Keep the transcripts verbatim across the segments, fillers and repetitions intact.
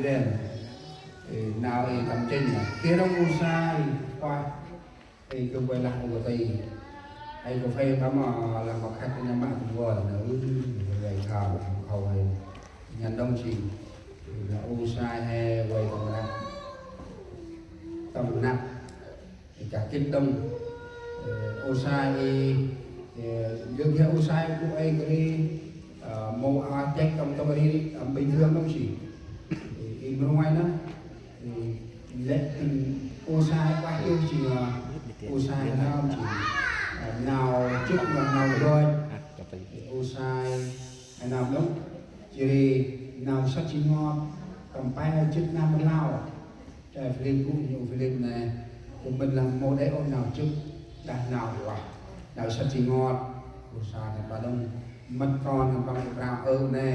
Len. Ê, nau ê tâm chênh nă. Geh đŏng u sai, pah. Ê, gâp vay lah u kơt ti. Ê, gâp vay tâm, a, lah ma khât nă mă tâm vay nă. Ư, vay khât, khât vay. Nhăn đŏng si. Ê, lah u sai he vay tâm nă. Tâm nă. Ê, ka gĭt đŏng. Ê, u sai ê, ê, gâp geh u sai gŭ ê kri, a, mâu a chek tâm tâm ri, tâm bình thường đŏng si. Ê, ê, mrô ngoai nă. Ê, lĕ tĭng u sai pah ư si, a, u sai nơm si. A, nau chŭt ma nau roi. Ê, u sai, a, nơm đŏng. Jêh ri nau săk ji ngot, tâm pe chŭt nơm ma nau. Ê, Philip gŭ, ñu Philip nê, gâp mĭn lah mâu đei ôh nau chŭt, đah nau ueh, nau săk ji ngot, u sa khân păng đŏng, mât kon khân păng i prao ơ nê,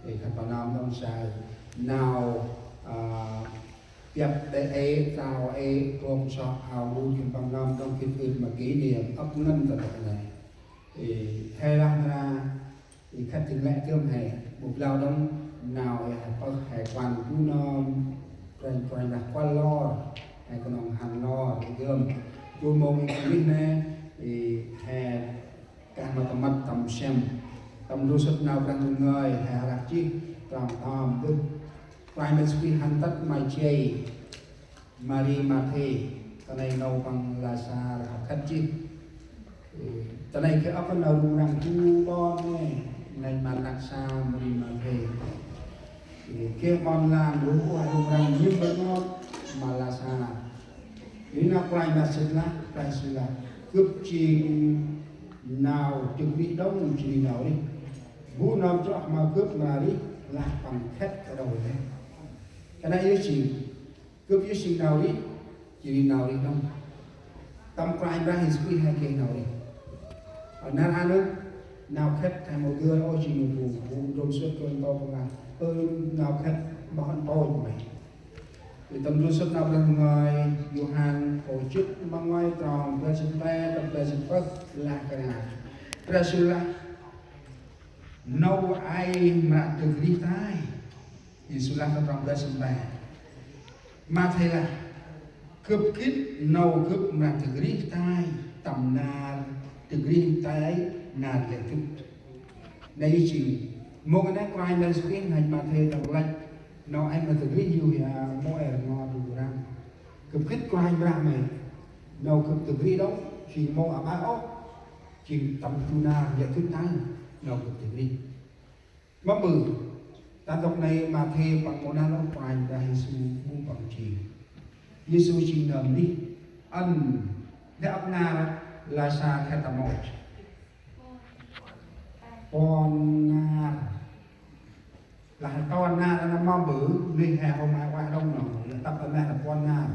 ê, khân păng nơm đŏng sa, nau, a, biăp đe ê, trao ê, gong sŏ ao lu khân păng nơm đŏng gĭt ưt ma kỷ niệm, âk ngăn ta đŏng nê. Ê, he lah nra, Ê, khât tĭng lĕ gơm he, bu blau đŏng, nau ê he pơh he kuăn bu nơm, kruanh kruanh lah kuăl lor, he knŏng hăn lor, ê gơm. Bu mông ê gơm nê, ê, he kah ma tâm mât tâm sem, tâm ndrô sŭt nau Brah ngơi, he răk jêh, trong tơm bơh. Kruanh Yêsu Krist hăn tât ma jay. Mari Mathe, ta nây nau păng Lasar khât jêh. Ê, ta nây geh âk nau rŭng răng bu ƀon nê, nây ma năk sa Mari Mathe. Ê, geh ƀon lan rŭng răng nhĭm bơh ngot ma Lasar. Ê, nau Kôranh Brah sĭt lah, Brah sĭt lah. Gâp jêng nau dâk rêh đŏng jêh ri nau rêh. Bu nơm chroh ma gâp mra rêh lah păng khât kơt đŏng he. Kơt nây yơh jêng Gâp yơh jêng nau rêh, jêh ri nau rêh đŏng. Tâm Kôranh Brah Yêsu Krist he geh nau rêh. Ơ, nar aơ nơh, nau khât he mâu dơi ôh jêng nau bu, bu ndrôm sŭt Kôrintô păng lah. Ơ, nau khât ma hăn pôch may. Ri tâm ndrôm sŭt nau Brah Ngơi, Yôhan, pô jât ma nguay trong, bar jât pe, tât bar jât pơh, lah kơt nây. Brah Yêsu lah, nau ay mra dâk rêh tay. Yêsu lah trong bar jât pe. Mathe lah, gâp gĭt nau gâp mra dâk rêh tay, tâm nar dâk rêh tay, nar lĕ dŭt. Nây jêng, mông nây Kôranh Yêsu Krist hăn Mathe tâm lăch, nau ay mra dâk rêh yu ya mâu er ngo du răng. Gâp gĭt Kôranh Brah may, nau gâp dâk rêh đŏng, jêng mâu aƀaơ ôh, jêng tâm du nar lĕ dŭt tay, nau gâp dâk rêh. Mâm ƀư, ta ntŭk nây Mathe păng mâu nơh lŏng Kôranh Brah Yêsu bu păng jêng. Yêsu jêng nơm rêh, ăn, nê âk nar, Lasar khât ta mâu. Puăn nar. Lah puăn nar, ăn mâm ƀư, nê he hôm ay ueh đŏng nơh, lah tâp ăn nê lah puăn nar.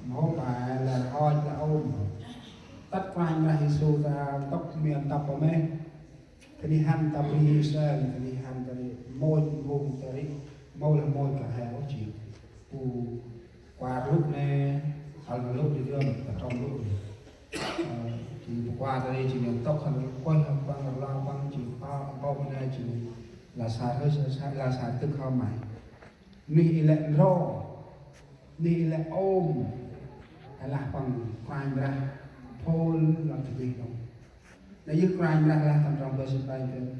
Mâu pa, lah hoi, lah ôm. Tât Kôranh Brah Yêsu ta ntŭk miên tâp pa mê. Kơt nây hăn ta bri Israel, kơt nây hăn ta ri, mâu jêng hôm ta ri, mâu lah mâu kah he ôh jêng. Bu kuar lŭk nê, hăl ma lŭk di dơm, ta trong lŭk di. Ơ, jêng bu kuar ta ri, jêng nê ntŭk hăn kuăl hăn păng, rlau păng, jêng pa, pâu nê, jêng Lasar, Lasar, Lasar dâk hŏm may. Nuyh i lĕ ndrô, nuyh i lĕ ôm, he lah păng Kôranh Brah, phôl lah dâk rêh đŏng. Nây yơh Kôranh Brah lah tâm trong bar jât pe,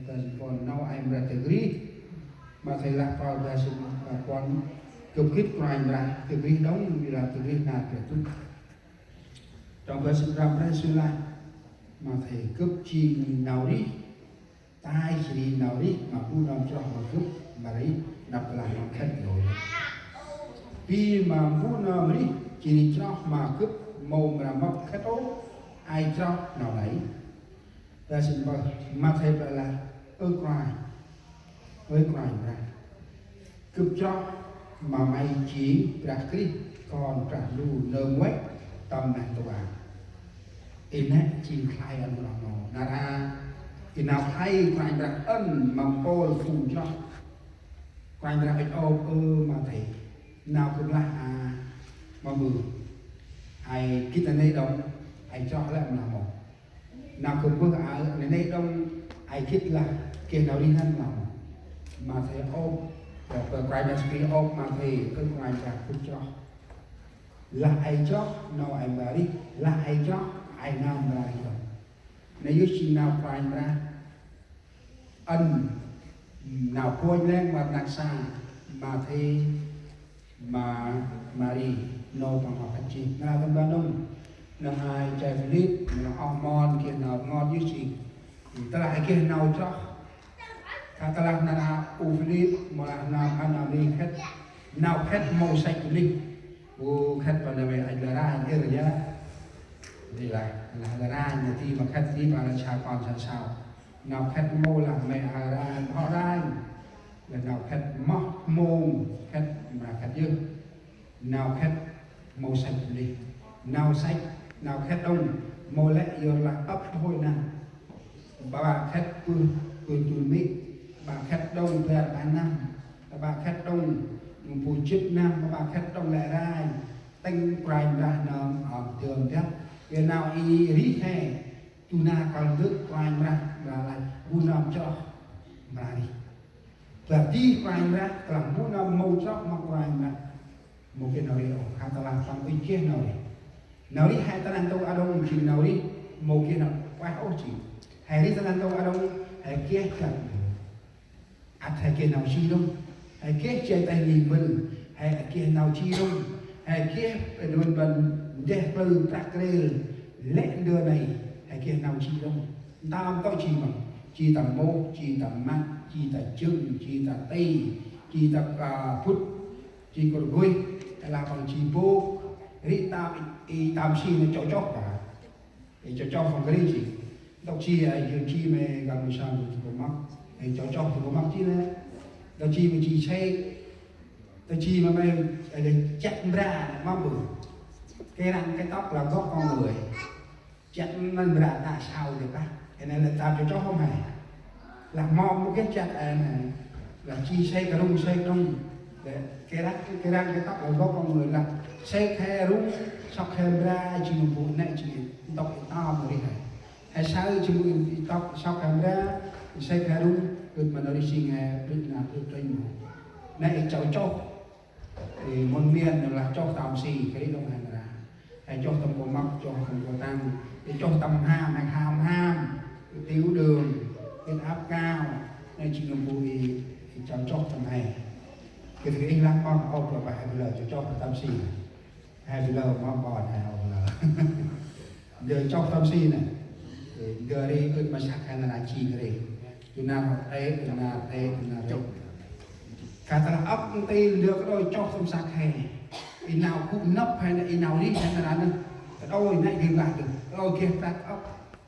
bar jât puăn, nau ay mra dâk rêh. Mathe lah prao bar jât puăn, gâp gĭt Kôranh Brah dâk rêh đŏng, ƀiălah dâk rêh nar gâp dŭt. Trong bar jât prao Brah Yêsu lah, Mathe gâp jêng nau rêh, tay jêh ri nau rêh ma bu nơm chroh ma gâp mra rêh, nđâp lah nau khât nau rêh. Bi ma bu nơm rêh jêh ri chroh ma gâp mâu mra mâp khât ôh, ay chroh nau nây. Bar jât pơh, Mathe lah, ơ Kôranh, ơ Kôranh Brah. Gâp chroh ma may jêng Brah Krist, Kon Brah Ndu nơm văch tâm neh ntu. I nê jêng khlay ăn ma nô. Nar aơ, i nau khlay Kôranh Brah ăn ma mpôl phung chroh. Kôranh Brah ŭch ôp ơ Mathe. Nau gâp lah a, mâm ƀư. Ay gĭt nê đŏng, ay chroh lĕ mlam mâu. Nau gâp bơh a, nê nê đŏng, ay gĭt lah, geh nau rêh ngăn mlam mâu. Mathe ôp, Kôranh Brah Yêsu Krist ôp ma he, ơ Kôranh Brah, gŭ chroh. Lah ay chroh, nau ay mra rêh, lah ay chroh, ay nau mra rêh đŏng. Nây yơh jêng nau Kôranh Brah ăn nau phônh lĕng ma rnăk sa, ma he, ma Mari, nô păng hŏ khât jêh. Nau tâm ban nông, nau ay che Philip, nau oh mon, geh nau ngot yơh jêng. Tơlah geh nau chroh. Kha tơlah nar aơ u Philip, mâu lah nau ăn nau rêh khât, nau khât mâu săch Philip. U khât păng nau mê ach lơ rai ir ya. Ri lah, lah lơ rai, nau ti ma khât ti ma lah sa kon sa sau. Nau khât mâu lah mê a rai, hŏ rai. Lah nau khât moh mông, khât ma khât yơh. Nau khât mâu săch lĕ. Nau săch, nau khât đŏng, mâu lĕ yor lah ăp hôi năn. Ba khât pư, pư tui mĭ, ba khât đŏng bar ba năm, ba khât đŏng, bu jêt năm, ba khât đŏng lĕ rai, tĭng Kôranh Brah nơm, ơm, dơm dăp. Geh nau i rêh he, tu na kăl dơk Kôranh Brah, Brah lah, bu nơm chroh, Brah rêh. Bar di Kôranh Brah, tơlah bu nơm mâu chroh ma Kôranh Brah. Mâu geh nau rêh ôh, kha tơlah păng ŭch geh nau rêh. Nau rêh he ta neh ntu a đŏng jêng nau rêh, mâu geh nau ueh ôh jêng. He rêh ta neh ntu a đŏng, he geh găp. Ăt he geh nau ji đŏng. He geh jay têh ngih mbơ̆, he geh nau ji đŏng. He geh đuôn băn ndeh klơ prăk rêl, lĕ ndơ nây, he geh nau ji đŏng. Ntơm tŏ ji măng, ji ta môk, ji ta măt, ji ta jâng, ji ta ti, ji ta, a, bŭt, ji kôr gôih, lah păng ji bôk, ri tơm i, i tơm si nê chŏ chŏk ba. I chŏ chŏk păng kơt ri ji. Ntŭk ji, a, yơk ji mê gam mê san tu kômăk. I chŏ chŏk tu kômăk ji nê. Ntŭk ji mê ji sêk. Ntŭk ji mê mê, a, chăt mbra nê, mâm bư. Cái răng cái tóc là gốc con người. Chăt mâm mbra ta sao dê pah. Cái này là ta chŏ chŏk hôm he. Lah mâm mâu geh chăt, a, nê. Lah ji sêk rŭng sêk đŏng. Dê, cái răng, cái răng cái tóc là gốc con người, lah sêk he rŭng, sŏk he mbra, ji mâu bu nê ji ntŭk i tơm rêh he. He saơ ji mâu i tŭk sŏk he mbra, sêk he rŭng, gĭt ma nau rêh jêng he, gĭt na, gĭt trênh mâu. Nê i chŏ chŏk, i môn miên nê lah chŏk tơm si, kơt ri đŏng he nê ra. He chŏk tâm kômăk, chŏk tâm kôtăn, i chŏk tâm mham, he khao mham, tiểu đường, huyết áp cao, nê ji mâu bu i, i chŏ chŏk tâm he. Gĭt ri lah mâm ôp lah ba he bu lơ chŏk chŏk tâm si. He bu lơ mâm ƀon he ôp lơ. Ndơ chŏk tâm si nê. Ndơ ri gĭt ma săk he nê na ji ri. Tu na rŏ tê, tu na tê, tu na rŏ. Kha tơlah ăp nti ndơ kơđôi chŏk tâm săk he. I nau gŭ nâp he nê, i nau rêh he nê ra nê. Kơđôi nê geh lah dơh. Kơđôi geh prăk ăp,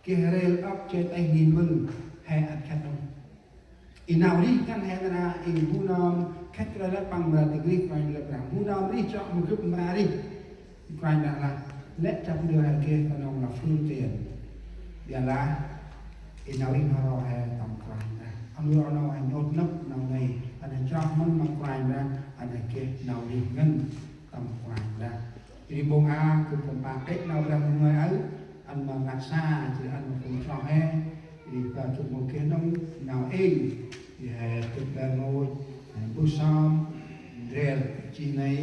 geh rêl ăp, jay têh ngih mbơ̆. He ăt khât đŏng. I nau rêh ngăn he nê ra, i bu nơm khât Kôranh Brah păng mra dâk rêh Kôranh Brah. Bu nơm rêh chroh mâu gâp mra rêh. Kôranh Brah lah, lĕ chăp ndơ he geh knŏng lah phương tiện. Ƀiălah, i nau rêh n'ho ro he tâm Kôranh Brah. Ăn ro nau he nhôt nâp nau nây, ăn he chroh mĭn ma Kôranh Brah, ăn he geh nau rêh ngăn tâm Kôranh Brah. Jêh ri mông a, gâp tâm pă têk nau Brah mông ngơi aơ, ăn ma rnăk sa, jêh ri ăn ma phung chroh he, jêh ri ba gâp mâu geh nơm nau êng, jêh ri he gâp bar ngôch, he mbơh sơm, ndrel, jêh nây,